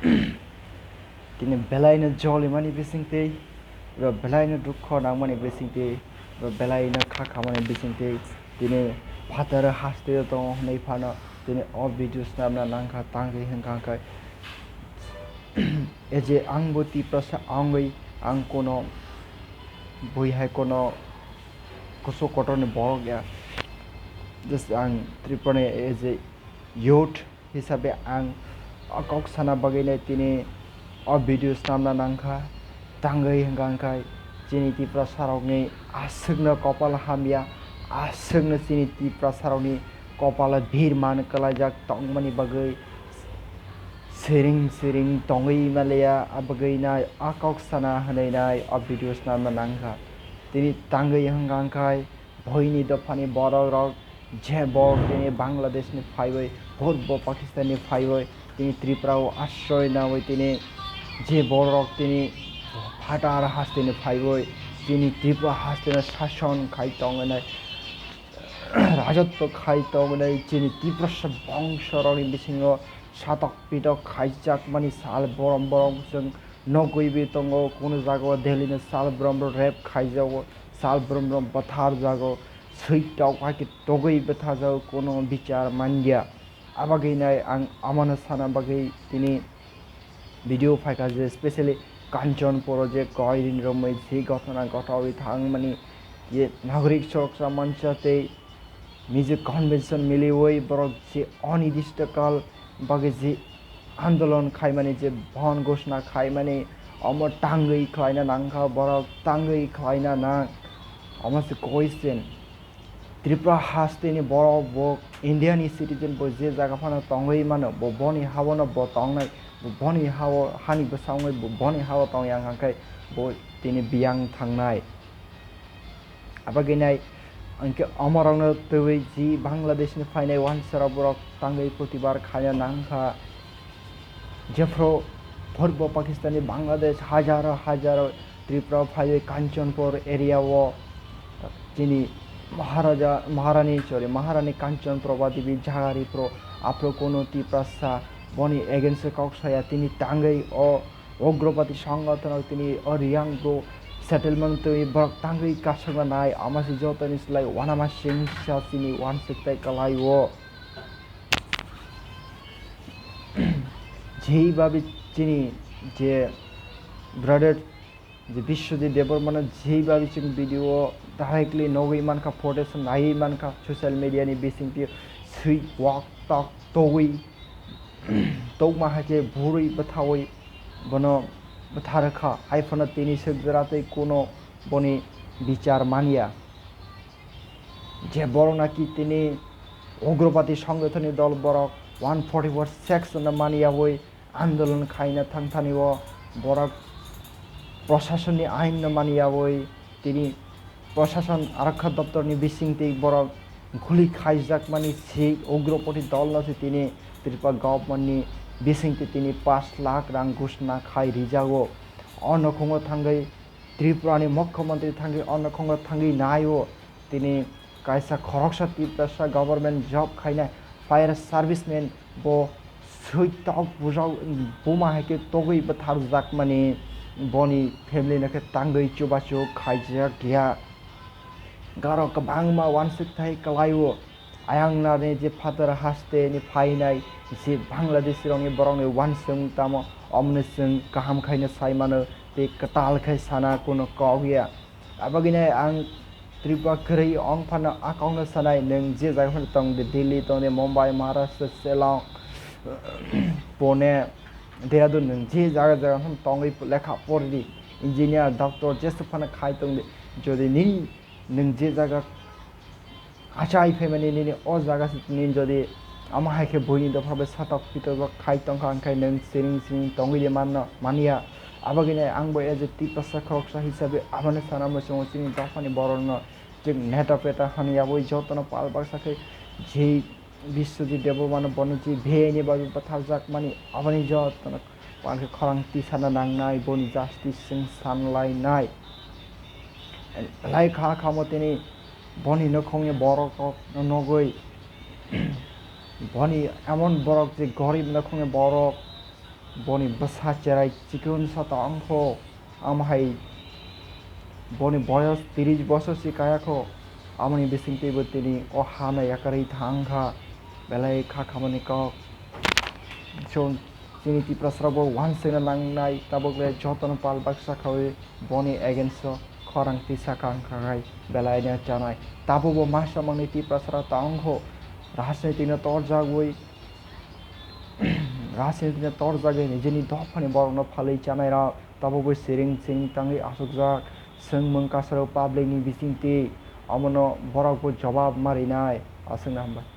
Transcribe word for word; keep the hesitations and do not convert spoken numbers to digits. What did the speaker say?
tini belaino jolimani bisingtwi, ro belaino dukho nangmani bisingtwi, ro belaino kha khamani bisingtwi, tini phataro hasteo tongo hwnwi phano tini o video swnamna nangkha, tangwi hwnkha khe. Eje angbo Tiprasa wngwi ang kono bui hai kono kusu kotorni borok ya. Just ang Tripurani eje youth hisabe ang o kok sana bagwino tini o video swnamna nangkha. Tangwi hwnkha khe chini Tiprasarokni aswkno kopal hamya, aswkno chini Tiprasarokni kopalo birman kwlaijak tongmani bagwi siring siring tongwi maliya, abagwino o kok sana hwnwi nai o video swnamna nangkha. Tini tangwi hwnkha khe buini dophani borok rok je borok tini Bangladesh ni phaiwi, purbo Pakistan ni phaiwi, tini Tripura o ashroy nawi tini je borok tini phatar haste ni phaiwi, tini Tripura haste no shason khai tongwi nai, rajotwo khai tongwi nai, chini Tiprasa bongso rok ni bisingo satok pitok khaijakmani sal borom borom chwng nogwi bi tongo, kunu jaga o Delhi ni sal borom rok rape khaijago, sal borom rok bwtharjago, swi tok hai khe togwi bwtharjago, kunu bichar manya. Abagwi nai ang amano sana bagwi tini video phaikha je specially Kanchanpur o je koirin romwi si ghotona gothawi thangmani je nagorik suroksha mancha tei Mizo convention miliwi borok je onidishtokal bagwi je andolon khaimani, je bon ghosna khaimani, omo tangwi khlaina nangkha, borok tangwi khlaina nang. Omo se question. Tripura hasteni borok bo India ni citizen, bo je jaga phano tongwi mano, bo boni habono bo tongnai, bo boni hao hani bwsa wngwi bo boni hao tongya hwnkha khe bo tini biyang thangnai. Abagwi nai hwnkhe omorokno twiwi ji Bangladeshni phainai uansarok borok tangwi protibar khaina nangkha. Jephru purbo Pakistani Bangladesh hajaro hajaro Tripura phaiwi Kanchanpur area o chini Maharaja, Maharani, sorry, Maharani Kanchan Prabha Devi Jagari pro, aphru kunu Tiprasa boni against o kok saya, tini tangwi o Ugrobadi songothonrok tini o Riyang bru settlement twi borok tangwi kasukna nai, ama se jotoni slai uanama singsa chini uansuk tei kwlai o. Jeibabi chini je brother je Biswajit Debbarmano jeibabi chwng video o directly nugwi mankha, footage naiwi mankha social media ni bisingtwi, swi wak tok togwi tokma hai khe bwrwi bwthawi bono bwtharwkha, hai phano tini swk jora tei kuno boni bichar manya. Je borok naki tini Ugrobadi Songothoni Dol borok one forty-four section no mani yawi andolon khaina thangthani o borok proshasonni ain no mani yawi tini Proshashan Arakkha Doptor ni bisingtwi borok guli khaijakmani si Ugrobadi Dol no se tini Tripura government ni bisingtwi tini pash lakh rang ghosna khai rijago. O nokhungo thangwi Tripura ni Mukhyamantri thangwi o nokhungo thangwi naio, tini kaisa khoroksa Tiprasa government job khainai fire serviceman bo swi tok bujak buma hai khe togwi bwtharjakmani, boni family no khe tangwi chubachu khaijak ya. Garo kwbangma uansuk thai kwlaio. Ayang nani je phatar haste ni phainai je Bangladeshi rokni borokni uansuk tamo, omoni chwng kaham khaino sai mano tei kwtal khai sana kuno kok ya. Abagwino ang Tripura kwrwi wng phano a kokno sanai, nwng je jaga phano tong di, Delhi tong di, Mumbai, Maharashtra, Shillong, Pune, Dehradun, nwng je jaga jaga phano tongwi lekha pori di, engineer, doctor, jesu phano khai tong di, jodi nini nwng je jaga achai phaimani nini o jaga se nini jodi ama hai khe buini dopha bai satok pitok khai tongkha, hwnkhe nwng siring siring tongwi de manno, manya. Abagwino ang bo as a Tiprasa khoroksa hisabe aboni sana muchungo chini dophani borokno chwng neta peta hani yabwi jotono pal baksa khe je Biswajit Debbarmano bono je biyani bagwi bwtharjakmani aboni jotono Pal khe khorang tisana nangnai, boni justice chwng sanlainai. Lai kha khamo tini boni nokhongni borok rok nogwi, boni emon borok je gorib nokhongni borok, boni bwsa cherai chikonsa tongkho, amo hai boni boyos tris bosor se kayakho, amoni bisingtwibo tini o ha no yakarwi thangkha, belai kha khamani kok. So, chini Tiprasarokbo uansukna nangnai, tabukle jotono pal baksa khaui boni against o khorang tisa kang khakhai belaino chanai. Tabukbo masa mangni Tiprasarok tongkho, rajnitikno torjagwi, rajnitikno torjagwi nijini dophani borokno phalwi chanairok tabukbo siring siring tangwi achukjak. Swngmung kasaro public ni bisingtwi, omono borokbo jobab ma rinai. Aswkno hambai.